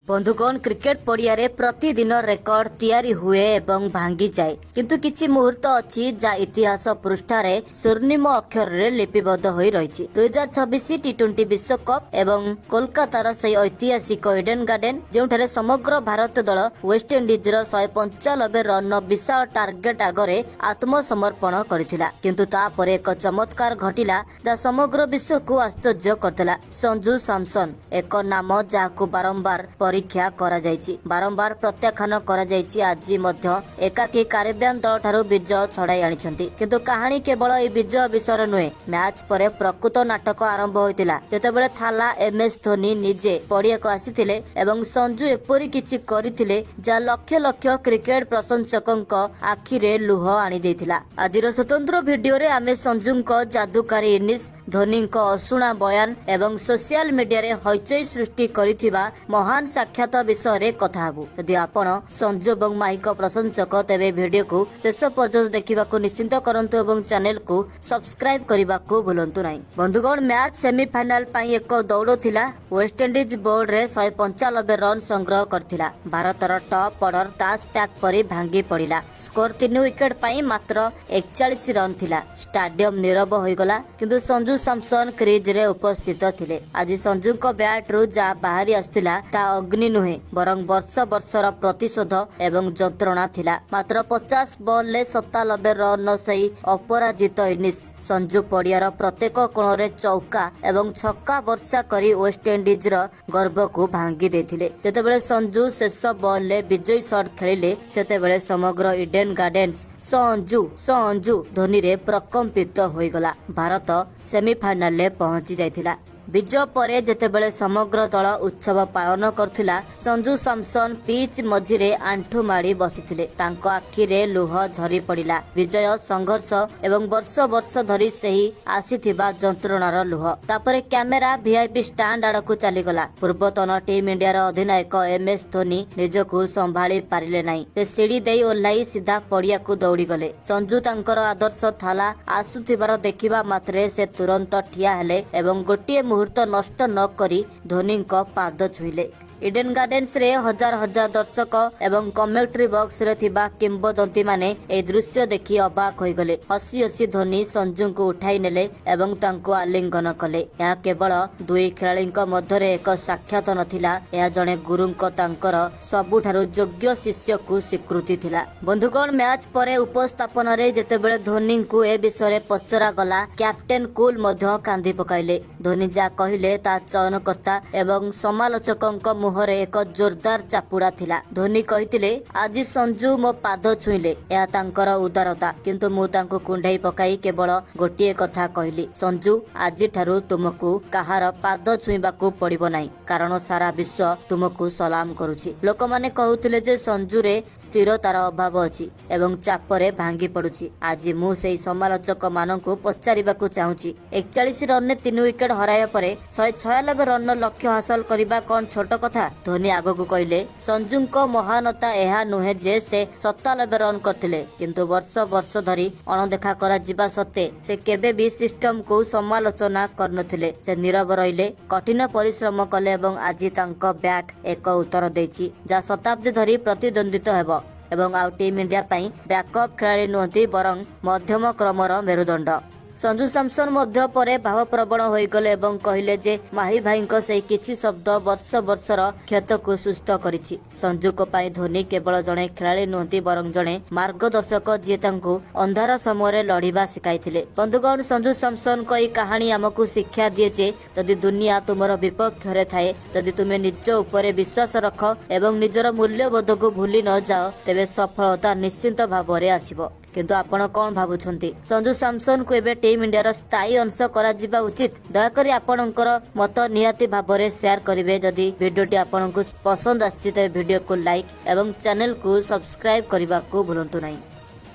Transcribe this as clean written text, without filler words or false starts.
ବନ୍ଧୁଗଣ, କ୍ରିକେଟ ପଡ଼ିଆରେ ପ୍ରତିଦିନ ରେକର୍ଡ ତିଆରି ହୁଏ ଏବଂ ଭାଙ୍ଗିଯାଏ। କିନ୍ତୁ କିଛି ମୁହୂର୍ତ୍ତ ଅଛି, ଯାହା ଇତିହାସ ପୃଷ୍ଠାରେ ସ୍ୱର୍ଣ୍ଣିମ ଅକ୍ଷରରେ ଲିପିବଦ୍ଧ ହୋଇ ରହିଛି। 2026 ଟି-20 ବିଶ୍ୱକପ୍ ଏବଂ କୋଲକାତାର ସେହି ଐତିହାସିକ ଇଡେନ ଗାର୍ଡେନ, ଯେଉଁଠାରେ ସମଗ୍ର ଭାରତୀୟ ଦଳ ୱେଷ୍ଟଇଣ୍ଡିଜର 195 ରନ୍ର ବିଶାଳ ଟାର୍ଗେଟ ଆଗରେ ଆତ୍ମସମର୍ପଣ କରିଥିଲା। କିନ୍ତୁ ତାପରେ ଏକ ଚମତ୍କାର ଘଟିଲା, ଯାହା ସମଗ୍ର ବିଶ୍ୱକୁ ଆଶ୍ଚର୍ଯ୍ୟ କରିଥିଲା। ସଞ୍ଜୁ ସାମସନ, ଏକ ନାମ ଯାହାକୁ ବାରମ୍ବାର ପରୀକ୍ଷା କରାଯାଇଛି, ବାରମ୍ବାର ପ୍ରତ୍ୟାଖ୍ୟାନ କରାଯାଇଛି, ଆଜି ମଧ୍ୟ ଏକାକୀ କାରିବିଆନ ଦଳଠାରୁ ବିଜୟ ଛଡ଼ାଇ ଆଣିଛନ୍ତି। କିନ୍ତୁ କାହାଣୀ କେବଳ ଏହି ବିଜୟ ବିଷୟରେ ନୁହେଁ। ମ୍ୟାଚ୍ ପରେ ପ୍ରକୃତ ନାଟକ ଆରମ୍ଭ ହୋଇଥିଲା, ଯେତେବେଳେ ଥାଲା ଏମ ଏସ୍ ଧୋନି ନିଜେ ପଡ଼ିଆକୁ ଆସିଥିଲେ ଏବଂ ସଞ୍ଜୁ ଏପରି କିଛି କରିଥିଲେ, ଯାହା ଲକ୍ଷ ଲକ୍ଷ କ୍ରିକେଟ ପ୍ରଶଂସକଙ୍କ ଆଖିରେ ଲୁହ ଆଣିଦେଇଥିଲା। ଆଜିର ସ୍ୱତନ୍ତ୍ର ଭିଡିଓରେ ଆମେ ସଞ୍ଜୁଙ୍କ ଯାଦୁକାରୀ ଇନିଂସ, ଧୋନିଙ୍କ ଅଶୁଣା ବୟାନ ଏବଂ ସୋସିଆଲ ମିଡିଆରେ ହଇଚଇ ସୃଷ୍ଟି କରିଥିବା ମହାନ ସାକ୍ଷାତ ବିଷୟରେ କଥା ହେବୁ। ଯଦି ଆପଣ ସଞ୍ଜୁ ଏବଂ ମାହିଙ୍କ ପ୍ରଶଂସକ, ତେବେ ଭିଡିଓକୁ ଶେଷ ପର୍ଯ୍ୟନ୍ତ ଦେଖିବାକୁ ନିଶ୍ଚିନ୍ତ କରନ୍ତୁ ଏବଂ ଚ୍ୟାନେଲକୁ ସବସ୍କ୍ରାଇବ କରିବାକୁ ଭୁଲନ୍ତୁ ନାହିଁ। ବନ୍ଧୁଗଣ, ମ୍ୟାଚ୍ ସେମିଫାଇନାଲ ପାଇଁ ଏକ ଦୌଡ଼ ଥିଲା। ୱେଷ୍ଟଇଣ୍ଡିଜ ବୋର୍ଡରେ 195 ରନ୍ ସଂଗ୍ରହ କରିଥିଲା। ଭାରତର ଟପ୍ ଅର୍ଡର ତାସ ପ୍ୟାକ୍ ପରି ଭାଙ୍ଗି ପଡ଼ିଲା। ସ୍କୋର 3 ୱିକେଟ ପାଇଁ ମାତ୍ର 41 ରନ୍ ଥିଲା। ଷ୍ଟାଡିୟମ ନୀରବ ହୋଇଗଲା, କିନ୍ତୁ ସଞ୍ଜୁ ସାମସନ କ୍ରିଜରେ ଉପସ୍ଥିତ ଥିଲେ। ଆଜି ସଞ୍ଜୁଙ୍କ ବ୍ୟାଟରୁ ଯାହା ବାହାରି ଆସୁଥିଲା, ତାହା ଅଗ୍ନି ନୁହେଁ, ବରଂ ବର୍ଷ ବର୍ଷର ପ୍ରତିଶୋଧ ଏବଂ ଯନ୍ତ୍ରଣା ଥିଲା। ମାତ୍ର 50 ବଲରେ 97 ରନ୍ର ସେହି ଅପରାଜିତ ଇନିଂସ। ସଞ୍ଜୁ ପଡ଼ିଆର ପ୍ରତ୍ୟେକ କୋଣରେ ଚୌକା ଏବଂ ଛକା ବର୍ଷା କରି ୱେଷ୍ଟଇଣ୍ଡିଜର ଗର୍ବକୁ ଭାଙ୍ଗି ଦେଇଥିଲେ। ଯେତେବେଳେ ସଞ୍ଜୁ ଶେଷ ବଲରେ ବିଜୟୀ ସଟ୍ ଖେଳିଲେ, ସେତେବେଳେ ସମଗ୍ର ଇଡେନ ଗାର୍ଡେନ୍ସ "ସଞ୍ଜୁ, ସଞ୍ଜୁ" ଧ୍ୱନିରେ ପ୍ରକମ୍ପିତ ହୋଇଗଲା। ଭାରତ ସେମିଫାଇନାଲରେ ପହଞ୍ଚି ଯାଇଥିଲା। ବିଜୟ ପରେ ଯେତେବେଳେ ସମଗ୍ର ଦଳ ଉତ୍ସବ ପାଳନ କରୁଥିଲା, ସଞ୍ଜୁ ସାମସନ ପିଚ୍ ମଝିରେ ଆଣ୍ଠୁ ମାଡ଼ି ବସିଥିଲେ। ତାଙ୍କ ଆଖିରେ ଲୁହ ଝରି ପଡ଼ିଲା। ବିଜୟ, ସଂଘର୍ଷ ଏବଂ ବର୍ଷ ବର୍ଷ ଧରି ସହି ଆସିଥିବା ଯନ୍ତ୍ରଣାର ଲୁହ। ତାପରେ କ୍ୟାମେରା ଭିଆଇପି ଷ୍ଟାଣ୍ଡ ଆଡ଼କୁ ଚାଲିଗଲା। ପୂର୍ବତନ ଟିମ୍ ଇଣ୍ଡିଆର ଅଧିନାୟକ ଏମ ଏସ୍ ଧୋନି ନିଜକୁ ସମ୍ଭାଳି ପାରିଲେ ନାହିଁ। ସେ ସିଡ଼ି ଦେଇ ଓହ୍ଲାଇ ସିଧା ପଡ଼ିଆକୁ ଦୌଡ଼ିଗଲେ। ସଞ୍ଜୁ ତାଙ୍କର ଆଦର୍ଶ ଥାଲା ଆସୁଥିବାର ଦେଖିବା ମାତ୍ରେ ସେ ତୁରନ୍ତ ଠିଆ ହେଲେ ଏବଂ ଗୋଟିଏ ମୁହୂର୍ତ୍ତ ନଷ୍ଟ ନ କରି ଧୋନିଙ୍କ ପାଦ ଛୁଇଁଲେ। ଇଡେନ ଗାର୍ଡେନ୍ସରେ ହଜାର ହଜାର ଦର୍ଶକ ଏବଂ କମେଣ୍ଟ୍ରି ବକ୍ସରେ ଥିବା କିମ୍ବଦନ୍ତୀମାନେ ଏହି ଦୃଶ୍ୟ ଦେଖି ଅବାକ୍ ହୋଇଗଲେ। ହସି ହସି ଧୋନି ସଞ୍ଜୁଙ୍କୁ ଉଠାଇ ନେଲେ ଏବଂ ତାଙ୍କୁ ଆଲିଙ୍ଗନ କଲେ। ଏହା କେବଳ ଦୁଇ ଖେଳାଳିଙ୍କ ମଧ୍ୟରେ ଏକ ସାକ୍ଷାତ ନଥିଲା, ଏହା ଜଣେ ଗୁରୁଙ୍କ ତାଙ୍କର ସବୁଠାରୁ ଯୋଗ୍ୟ ଶିଷ୍ୟକୁ ସ୍ୱୀକୃତି ଥିଲା। ବନ୍ଧୁଗଣ, ମ୍ୟାଚ୍ ପରେ ଉପସ୍ଥାପନାରେ ଯେତେବେଳେ ଧୋନିଙ୍କୁ ଏ ବିଷୟରେ ପଚରାଗଲା, କ୍ୟାପ୍ଟେନ କୁଲ ମଧ୍ୟ କାନ୍ଦି ପକାଇଲେ। ଧୋନି ଯାହା କହିଲେ, ତାହା ଚୟନକର୍ତ୍ତା ଏବଂ ସମାଲୋଚକଙ୍କ ମୁହଁରେ ଏକ ଜୋରଦାର ଚାପୁଡ଼ା ଥିଲା। ଧୋନି କହିଥିଲେ, "ଆଜି ସଞ୍ଜୁ ମୋ ପାଦ ଛୁଇଁଲେ, ଏହା ତାଙ୍କର ଉଦାରତା। କିନ୍ତୁ ମୁଁ ତାଙ୍କୁ କୁଣ୍ଢେଇ ପକାଇ କେବଳ ଗୋଟିଏ କଥା କହିଲି, ସଞ୍ଜୁ, ଆଜିଠାରୁ ତୁମକୁ କାହାର ପାଦ ଛୁଇଁବାକୁ ପଡ଼ିବ ନାହିଁ, କାରଣ ସାରା ବିଶ୍ୱ ତୁମକୁ ସଲାମ କରୁଛି। ଲୋକମାନେ କହୁଥିଲେ ଯେ ସଞ୍ଜୁରେ ସ୍ଥିରତାର ଅଭାବ ଅଛି ଏବଂ ଚାପରେ ଭାଙ୍ଗି ପଡୁଛି। ଆଜି ମୁଁ ସେହି ସମାଲୋଚକ ମାନଙ୍କୁ ପଚାରିବାକୁ ଚାହୁଁଛି, 41 ରନରେ 3 ୱିକେଟ ହରାଇବା ପରେ 196 ରନର ଲକ୍ଷ୍ୟ ହାସଲ କରିବା କଣ ଛୋଟ କଥା?" ଧୋନି ଆଗକୁ କହିଲେ, "ସଞ୍ଜୁଙ୍କ ମହାନତା ଏହା ନୁହେଁ ଯେ ସେ 97 ରନ୍ କରିଥିଲେ, କିନ୍ତୁ ବର୍ଷ ବର୍ଷ ଧରି ଅଣଦେଖା କରାଯିବା ସତ୍ତ୍ୱେ ସେ କେବେ ବି ସିଷ୍ଟମକୁ ସମାଲୋଚନା କରିନଥିଲେ। ସେ ନୀରବ ରହିଲେ, କଠିନ ପରିଶ୍ରମ କଲେ ଏବଂ ଆଜି ତାଙ୍କ ବ୍ୟାଟ୍ ଏକ ଉତ୍ତର ଦେଇଛି, ଯାହା ଶତାବ୍ଦୀ ଧରି ପ୍ରତିଦ୍ୱନ୍ଦିତ ହେବ ଏବଂ ଆଉ ଟିମ୍ ଇଣ୍ଡିଆ ପାଇଁ ବ୍ୟାକଅପ୍ ଖେଳାଳି ନୁହନ୍ତି, ବରଂ ମଧ୍ୟମ କ୍ରମର ମେରୁଦଣ୍ଡ।" ସଞ୍ଜୁ ସାମସନ ମଧ୍ୟ ପରେ ଭାବପ୍ରବଣ ହୋଇଗଲେ ଏବଂ କହିଲେ ଯେ ମାହି ଭାଇଙ୍କ ସେହି କିଛି ଶବ୍ଦ ବର୍ଷ ବର୍ଷର କ୍ଷତକୁ ସୁସ୍ଥ କରିଛି। ସଞ୍ଜୁଙ୍କ ପାଇଁ ଧୋନି କେବଳ ଜଣେ ଖେଳାଳି ନୁହନ୍ତି, ବରଂ ଜଣେ ମାର୍ଗଦର୍ଶକ, ଯିଏ ତାଙ୍କୁ ଅନ୍ଧାର ସମୟରେ ଲଢ଼ିବା ଶିଖାଇଥିଲେ। ବନ୍ଧୁଗଣ, ସଞ୍ଜୁ ସାମସନଙ୍କ ଏହି କାହାଣୀ ଆମକୁ ଶିକ୍ଷା ଦିଏ ଯେ ଯଦି ଦୁନିଆ ତୁମର ବିପକ୍ଷରେ ଥାଏ, ଯଦି ତୁମେ ନିଜ ଉପରେ ବିଶ୍ୱାସ ରଖ ଏବଂ ନିଜର ମୂଲ୍ୟବୋଧକୁ ଭୁଲି ନ ଯାଅ, ତେବେ ସଫଳତା ନିଶ୍ଚିନ୍ତ ଭାବରେ ଆସିବ। କିନ୍ତୁ ଆପଣ କଣ ଭାବୁଛନ୍ତି? ସଞ୍ଜୁ ସାମସନକୁ ଏବେ ଟିମ୍ ଇଣ୍ଡିଆର ସ୍ଥାୟୀ ଅଂଶ କରାଯିବା ଉଚିତ? ଦୟାକରି ଆପଣଙ୍କର ମତ ନିହାତି ଭାବରେ ସେୟାର କରିବେ। ଯଦି ଭିଡିଓଟି ଆପଣଙ୍କୁ ପସନ୍ଦ ଆସିଛି, ତେବେ ଭିଡିଓକୁ ଲାଇକ୍ ଏବଂ ଚ୍ୟାନେଲକୁ ସବସ୍କ୍ରାଇବ କରିବାକୁ ଭୁଲନ୍ତୁ ନାହିଁ।